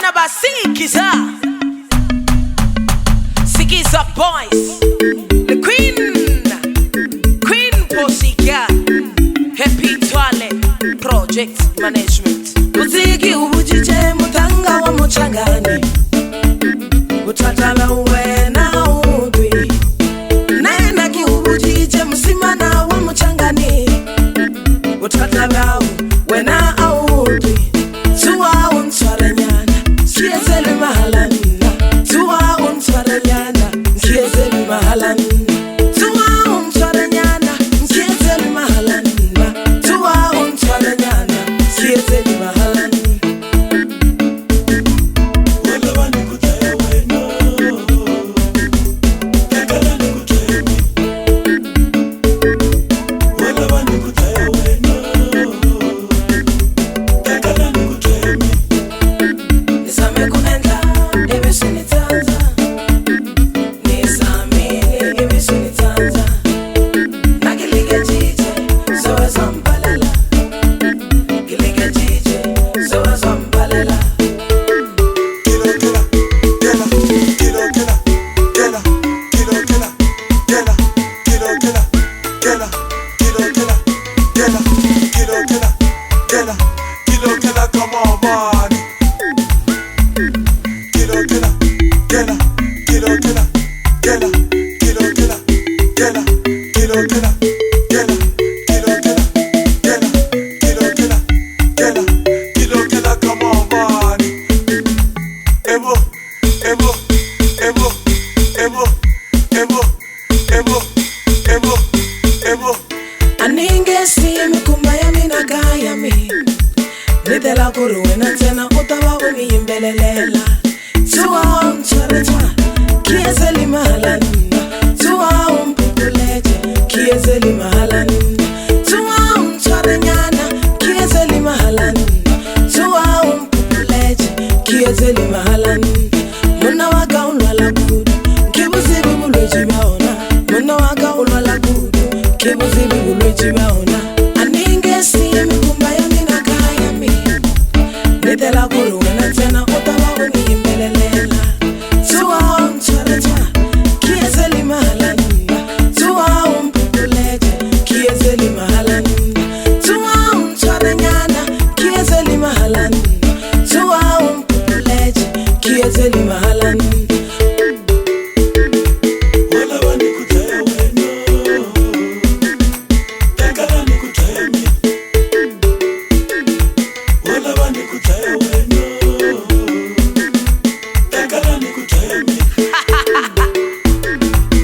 Bafana basikiza. Sikiza boys. The Queen. Queen Posika. Happy Twale Project Management. Muziki ubujije mutanga wa muchangani. Utatala wena udwi. Nena ki ubujije musimana wa muchangani. Utatala wena udwi. Tuwa untwaranyana, siezele mahalana. Tuwa untwaranyana, siezele mahalana. Tuwa untwaranyana, siezele mahalana. Tuwa untwaranyana, siezele mahalana.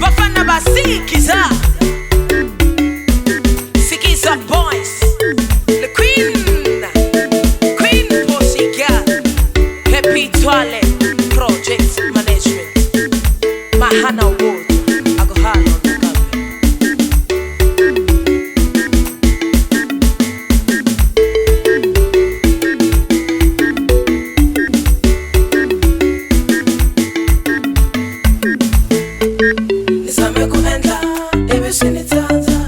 Bafana basikiza. Sikiza boys. The Queen. Queen Posika. Happy Twale Project Management. Mahana Award. Agohalo Mugabe. Nisame kuendla ibishinitsanza.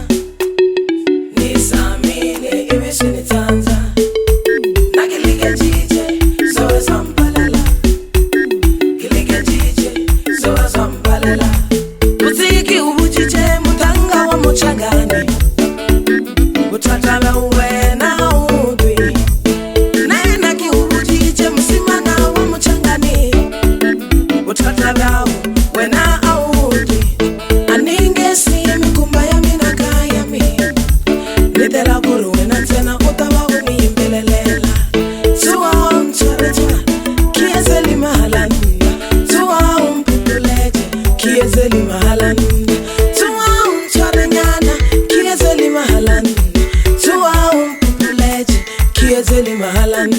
Nisamini ibishinitsanza. Nakilike jije zoe zambalela. Kilike jije zoe zambalela. Muziki ubujije mutanga wa muchangani. Utatala wena udwi. Nena ki ubujije musimana wa muchangani. Utatala wena udwi. Aninge mikumba ya mina kaya mi. Nitela kuru wena tena utawa uniimbelelela. Tuwa umtwaretwa, kiezeli mahalana. Tuwa umpupuleje, kiezeli mahalana. Tuwa umtwarenyana, kiezeli mahalana. Tuwa umpupuleje, kiezeli mahalana.